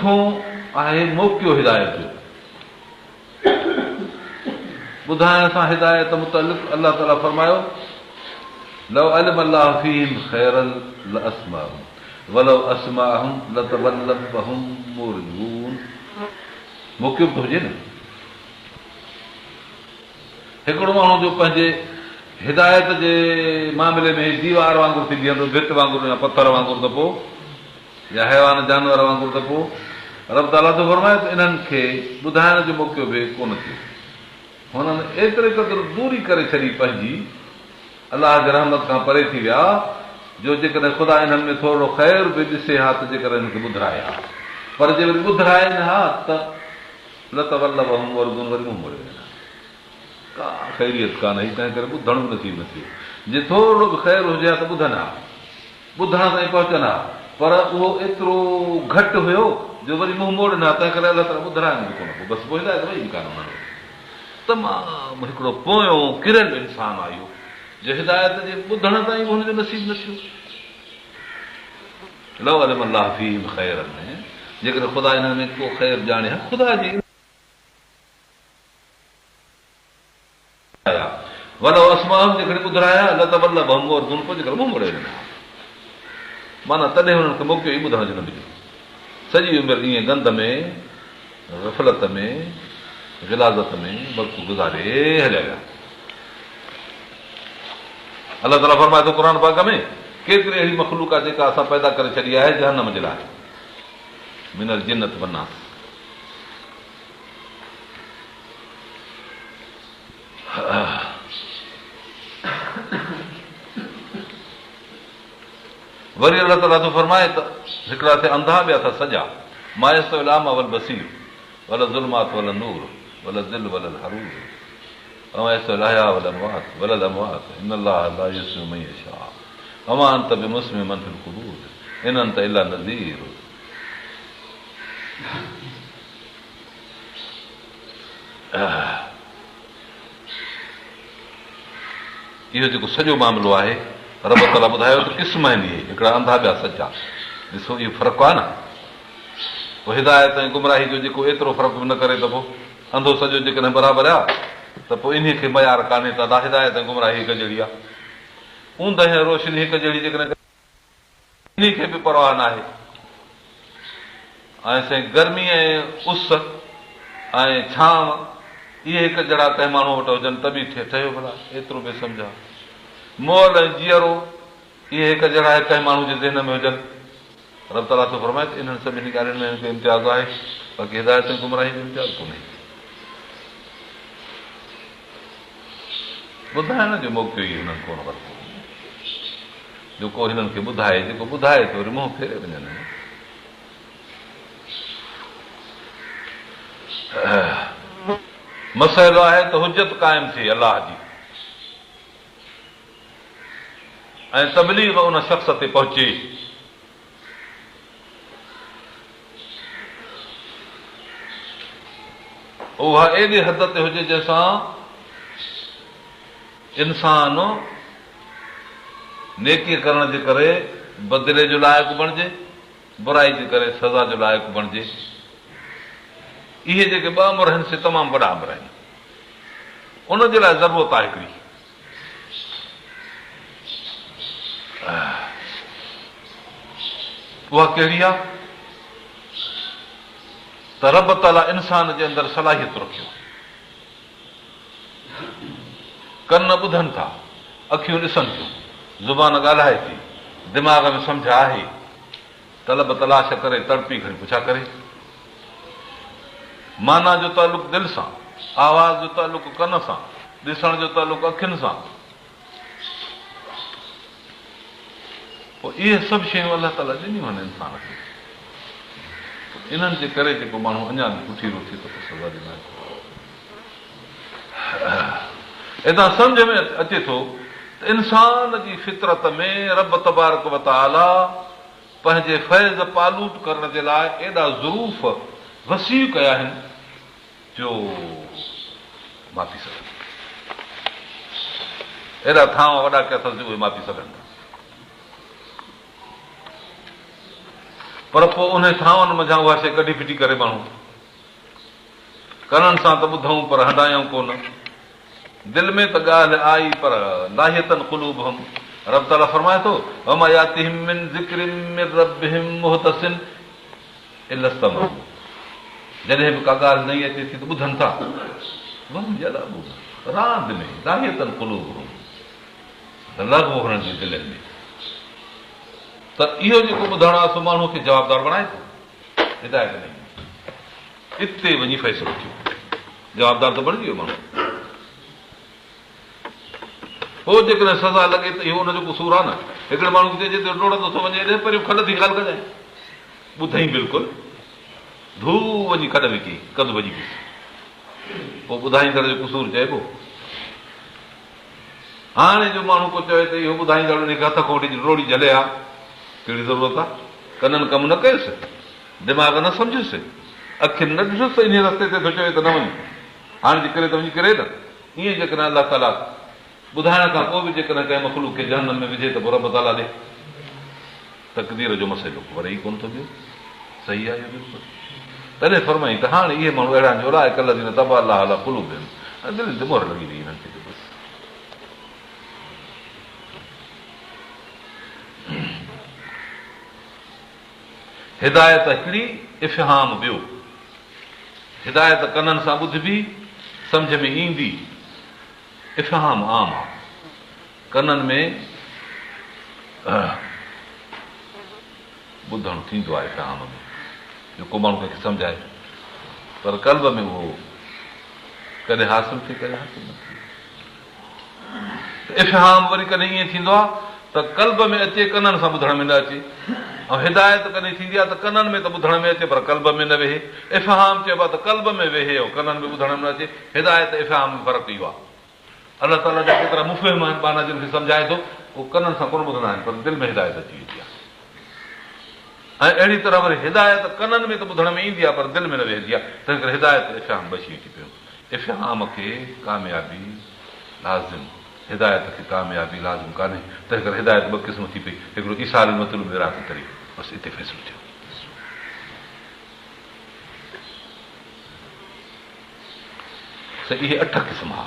مٿون آهي موقعو هدايت جو. ٻڌائڻ سان هدايت متعلق الله تعاليٰ فرمايو، لو علم الله فيهم خيرا لاسمعهم ولو اسمعهم لتولوا وهم معرضون موقعو به ته هجي نه. هڪڙو ماڻهو جو پنهنجي هدايت جي معاملي ۾ ديوار وانگر ٿي بيهندو، ڀت وانگر يا پٿر وانگر ته پوء يا حيوان جانور وانگر ته پوء رب تعاليٰ ٿو فرمائي ته انهن کي ٻڌائڻ جو موقعو به ڪونه ٿيو. هنن ايتري قدر دوري ڪري ڇڏي پنهنجي الله جي رحمت کان پري ٿي ويا جو جيڪڏهن خدا انهن ۾ ٿورڙو خير به ڏسي ها ته جيڪر انهن کي ٻڌرائي ها پر جي وري ٻڌرائين ها ته لتولوا وهم معرضون وري منهن موڙي وڃن ها. ڪا خيريت ڪانه هئي تنهن ڪري ٻڌڻ به نصيب نه ٿيو. جي ٿورڙو به خير هجي ها ته ٻڌن ها. ٻڌڻ تائين پهچن ها، پر اهو ايترو گهٽ هيو جو وري منهن موڙين ها، تنهنڪري الله تعاليٰ ٻڌرائين به ڪونه پوء بس پوء هدايت وئي به ڪانه انهن وٽ. تمام هڪڙو پويون ڪريل انسان آهي اهو، جو هدايت جي ٻڌڻ تائين به هن جو نصيب نه ٿيو. لو علم الله فيهم خيرا جيڪڏهن خدا انهن ۾ ڪو خير ڄاڻي ها، خدا جي. آيا. ولو اسمعهم جيڪڏهن ٻڌرائي ها، لتولوا وهم معرضون پوء جيڪر منهن موڙي وڃن ها. معنيٰ تڏهن هنن کي موقعو ئي ٻڌڻ جو نه مليو. سڄي عمر ائين گند ۾، غفلت ۾، غلاظت ۾ وقت گذاري هليا ويا. الله تعاليٰ فرمائي ٿو قرآن پاڪ ۾، ڪيتري اهڙي مخلوق آهي جيڪا اسان پيدا ڪري ڇڏي آهي جهنم جي لاء. من الجنة والناس. وري الله تعاليٰ ٿو فرمائي ته هڪڙا ٿيا انڌا ٻيا ٿيا سڄا ما يستوي الاعميٰ والبصير ولا الظلمات ولا النور ولا الظل ولا الحرور وما يستوي الاحياء والاموات ولا الاموات ان الله لا يسمع من يشاء وما انت بمسمع من في القبور ان انت الا نذير اهو جيڪو سڄو معاملو آهي، رب تعاليٰ ٻڌايو ته قسم آهن اهي، هڪڙا انڌا ٻيا سچا. ڏسو اهو فرق آهي نه. پوء هدايت ۽ گمراهي جو جيڪو ايترو فرق به نه ڪري ته پوء انڌو سڄو جيڪڏهن برابر آ ته پوء انهيء کي معيار ڪانهي ته ادا هدايت ۽ گمراهي هڪ جهڙي آ. اوندهه ۽ روشني هڪ جهڙي جيڪڏهن انهي کي به پرواهه ناهي ۽ سائين گرمي ۽ اس ۽ ڇانو اهي هڪ جهڙا ڪنهن ماڻهوء وٽ هجن ته به ٺهيو ڀلا ايترو بي سمجهه آ. مئل ۽ جيئرو اهي هڪ جهڙا ڪنهن ماڻهو جي ذهن ۾ هجن. رب تعاليٰ ٿو فرمائي ته انهن سڀني ڳالهين ۾ هن کي امتياز آهي باقي هدايت ۽ گمراهي جو امتياز ڪونهي. ٻڌائڻ جو موقعو ئي هنن ڪونه ورتو. جو ڪو هنن کي ٻڌائي، جيڪو ٻڌائي ته وري منهن ڦيري وڃن. مسئلو آهي ته حجت قائم ٿئي الله جي ۽ تبليغ ان شخص تي پهچي. اها ايڏي حد تي هجي جنهن سان انسان نيڪيء ڪرڻ جي ڪري بدلي جو لائق بڻجي، برائي جي ڪري سزا جو لائق بڻجي. اهي جيڪي ٻه امر آهن سي تمام وڏا امر آهن. ان جي لاء ضرورت آهي هڪڙي. اها ڪهڙي آهي؟ ته رب تعاليٰ انسان جي اندر صلاحيت رکيو. ڪن ٻڌن ٿا، اکيون ڏسن ٿيون، زبان ڳالهائي ٿي، دماغ ۾ سمجهه آهي، طلب تلاش ڪري تڙپي کڻي پڇا ڪري. معنيٰ جو تعلق دل سان، آواز جو تعلق ڪن سان، ڏسڻ جو تعلق اکين سان. پوء اهي سڀ شيون الله تعاليٰ ڏنيون آهن انسان کي. پوء انهن جي ڪري جيڪو ماڻهو اڃا به پٺيرو ٿئي ته پوء سزا جي لائق هتان سمجهه ۾ اچي ٿو ته انسان جي فطرت ۾ رب تبارڪ و تعاليٰ پنهنجي فيض پالوٽ ڪرڻ جي لاء ايڏا ظروف وسيع ڪيا آهن جو ماپي سگهن ايڏا ٿانء وڏا ڪيا اٿس جو اهي ماپي سگهن ٿا. پر پوء انهي ٿانون منجهان اها شيء ڪڍي ڦٽي ڪري ماڻهو. ڪنن سان ته ٻڌئون پر هنڊايائون ڪونه. دل ۾ ته ڳالهه آئي پر لاهية قلوبهم. رب تعاليٰ فرمائي ٿو، وما ياتهم من ذڪر من ربهم محدث الا استمعوه جڏهن به ڪا ڳالهه نئين اچي ٿي ته ٻڌن ٿا. وهم يلعبون راند ۾ لاهية قلوبهم لغو هنن جي دلين ۾. ته اهو جيڪو ٻڌڻ آهي سو ماڻهوء کي جوابدار بڻائي ٿو. هدايت نه ايندي. اتي وڃي فيصلو ٿيو. جوابدار ته بڻجي ويو ماڻهو. پوء جيڪڏهن سزا لڳي ته اهو ان جو قصور آهي نه. هڪڙي ماڻهو کي چئجي ته ڊوڙندو ٿو وڃي ايڏي پريون کڏ ٿي خيال ڪجانء. ٻڌئين بلڪل ڌو وڃي کڏ ۾ ڪيئي ڪنڌ ڀڄي پيس. پوء ٻڌائيندڙ جو قصور چئبو. هاڻي جو ماڻهو ڪو چوي ته اهو ٻڌائيندڙ ان کي هٿ کان وٺي ڊوڙي جهلي ها، ڪهڙي ضرورت آ؟ ڪنن ڪم نه ڪيس، دماغ نه سمجهيس، اکين نه ڏٺس ته انهيء رستي تي ٿو چوي ته نه وڃ. هاڻي جي ڪري ته وڃي ڪري نه. ائين جيڪڏهن الله تعاليٰ ٻڌائڻ کان پوء به جيڪڏهن ڪنهن مخلوق کي جهنم ۾ وجهي ته پوء رب تعاليٰ ڏي تقدير جو مسئلو وري ئي ڪونه ٿو ٻيو صحيح آهي اهو بلڪل. تڏهن فرمائين ته هاڻي اهي ماڻهو اهڙا آهن جو اولئڪ الذين طبع الله علي قلوبهم ۽ دلين تي مهر لڳي وئي انهن کي ته بس. هدايت هڪڙي، افهام ٻيو. هدايت ڪنن سان ٻڌبي، سمجهه ۾ ايندي. افهام عام آ. ڪنن ۾ ٻڌڻ ٿيندو آهي افهام ۾ جو ڪو ماڻهو ڪنهن کي سمجهائي پر قلب ۾ اهو ڪڏهن حاصل ٿئي ڪڏهن حاصل نه ٿئي. ته افهام وري ڪڏهن ائين ٿيندو آهي ته قلب ۾ اچي ڪنن سان ٻڌڻ ۾ نه اچي ۽ هدايت ڪڏهن ٿيندي آهي ته ڪنن ۾ ته ٻڌڻ ۾ اچي پر قلب ۾ نه ويهي. افهام چئبو آهي ته قلب ۾ ويهي ۽ ڪنن ۾ ٻڌڻ ۾ نه اچي. هدايت افهام ۾ فرق اهو آهي. الله تعاليٰ جا ڪيترا مفهم آهن ٻانها جن کي سمجهائي ٿو اهو ڪنن سان ڪونه ٻڌندا آهن پر دل ۾ هدايت اچي ويندي آهي ۽ اهڙي طرح وري هدايت ڪنن ۾ ته ٻڌڻ ۾ ايندي آهي پر دل ۾ نه ويهندي آهي تنهن ڪري هدايت افهام ٻه شيون ٿي پيون افهام کي ڪاميابي لازم هدايت کي ڪاميابي لازم ڪانهي تنهن ڪري هدايت ٻه قسم ٿي پئي هڪڙو ايصال المطلوب ارادة الطريق بس اتي فيصلو ٿيو. سي اهي اٺ قسم ها.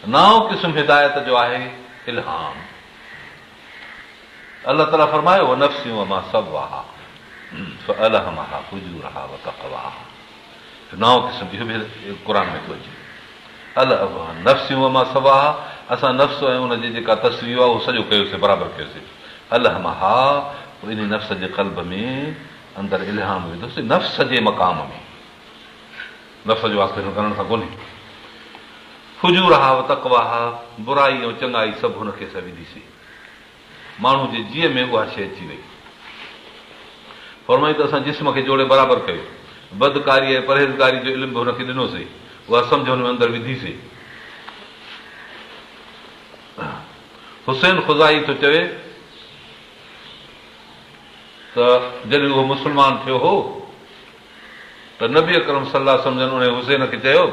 نائون قسم هدايت جو آهي الهام. الله تعاليٰ فرمايو ونفس وما سواها فالهمها فجورها وتقواها نائون قسم اهو به قرآن ۾ ٿو اچي ونفس وما سواها اسان نفس ۽ ان جي جيڪا تسويه آهي اهو سڄو ڪيوسي برابر ڪيوسي الهمها پوء انهي نفس جي قلب ۾ اندر الهام وڌوسي نفس جي مقام ۾ نفس جو واسطو هن ڪرڻ سان ڪونهي. فجورها و تقواها، برائي ۽ چڱائي سڀ هن کي سا وڌيسي. ماڻهو جي جيء ۾ اها شيء اچي وئي. فرمائي ته اسان جسم کي جوڙي برابر ڪيو. بدڪاري ۽ پرهيزگاري جو علم به هن کي ڏنوسي. اها سمجهه هن ۾ اندر وڌيسي. حسين خزاعي ٿو چوي ته جڏهن اهو مسلمان ٿيو هو، ته نبي اڪرم صلي الله عليه وسلم جن انهيء حسين کي چيو،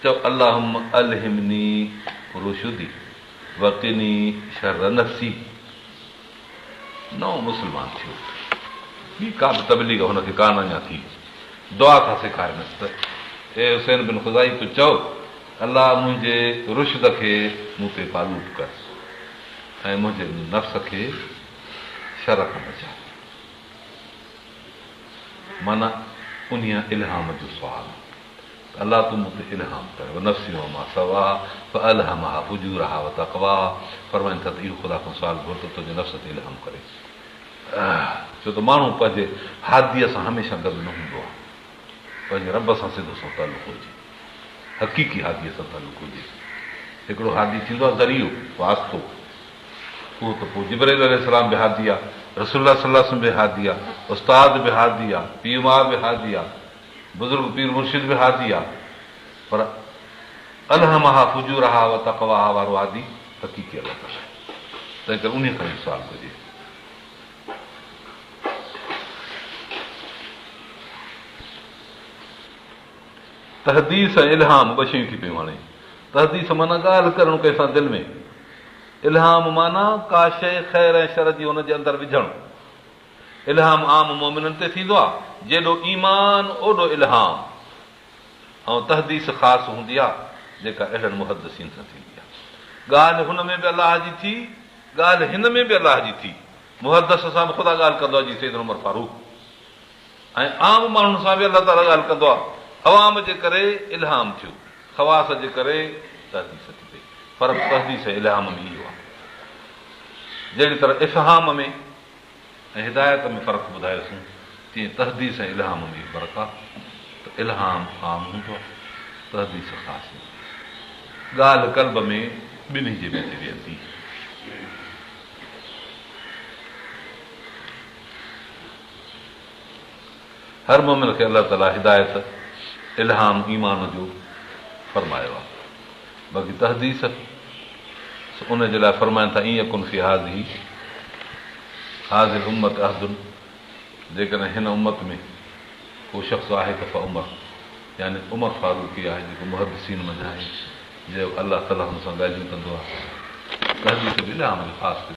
چؤ اللهم الهمني رشدي وقني شر نفسي نئون مسلمان ٿيو، ٻي ڪا به تبليغ هن کي ڪانه اڃا ٿي، دعا ٿا سيکارينس ته اي حسين بن خزاعي تون چؤ، الله منهنجي رشد کي مون تي فالوٽ ڪر ۽ منهنجي نفس کي شر کان بچاء. معنيٰ انهيء الهام جو سوال ته الله تون مون تي الهام ڪر ونفس وما سواها فالهمها فجورها وتقواها فرمائن ٿا ته اهو خدا کان سوال گهر ته تنهنجي نفس تي الهام ڪري ڇو ته ماڻهو پنهنجي هاديء سان هميشه گڏ نه هوندو آهي پنهنجي رب سان سڌو سنئون تعلق هجي حقيقي هاديء سان تعلق هجي هڪڙو هادي ٿيندو آهي ذريعو واسطو اهو ته پوء جبرائيل عليه السلام به هادي آ، رسول الله صلي الله عليه وسلم به هادي آ، استاد به هادي آ، پيء ماء به هادي آ، بزرگ پير مرشد به هادي آ، پر الهمها فجورها وتقواها وارو هادي حقيقي الله تعاليٰ آهي. تنهنڪري انهيء کان اهو سوال ڪجي. تحديث ۽ الهام ٻه شيون ٿي پيون هاڻي. تحديث معنيٰ ڳالهه ڪرڻ ڪنهن سان دل ۾. الهام معنيٰ ڪا شيء خير ۽ شر جي هن جي اندر وجهڻ. الهام عام مؤمنن تي ٿيندو آهي، جيڏو ايمان اوڏو الهام ۽ تحديث خاص هوندي آهي جيڪا اهڙن محدثين سان ٿيندي آهي. ڳالهه هن ۾ به الله جي ٿي، ڳالهه هن ۾ به الله جي ٿي. محدث سان به خدا ڳالهه ڪندو آهي جيئن سيدنا عمر فاروق ۽ عام ماڻهن سان به الله تعاليٰ ڳالهه ڪندو آهي. عوام جي ڪري الهام ٿيو، خواص جي ڪري تحديث ٿي پئي. فرق تحديث ۽ الهام ۾ اهو آهي. جهڙي طرح افهام ۾. ۽ هدايت ۾ فرق ٻڌايوسون، تيئن تحديث ۽ الهام ۾ به فرق آهي ته الهام عام هوندو آهي، تحديث خاص هوندي آهي. ڳالهه قلب ۾ ٻنهي جي ۾ اچي ويهندي. هر مؤمن کي الله تعاليٰ هدايت، الهام ايمان جو فرمايو آهي. باقي تحديث ان جي لاء فرمائن ٿا ان يڪن في هذه هذه الامة احد جيڪڏهن هن امت ۾ ڪو شخص آهي ته فعمر يعني عمر فاروق ئي آهي جيڪو محدثين منجهه آهي جو الله تعاليٰ هن سان ڳالهيون ڪندو آهي تحديث به الهام جو خاص قسم.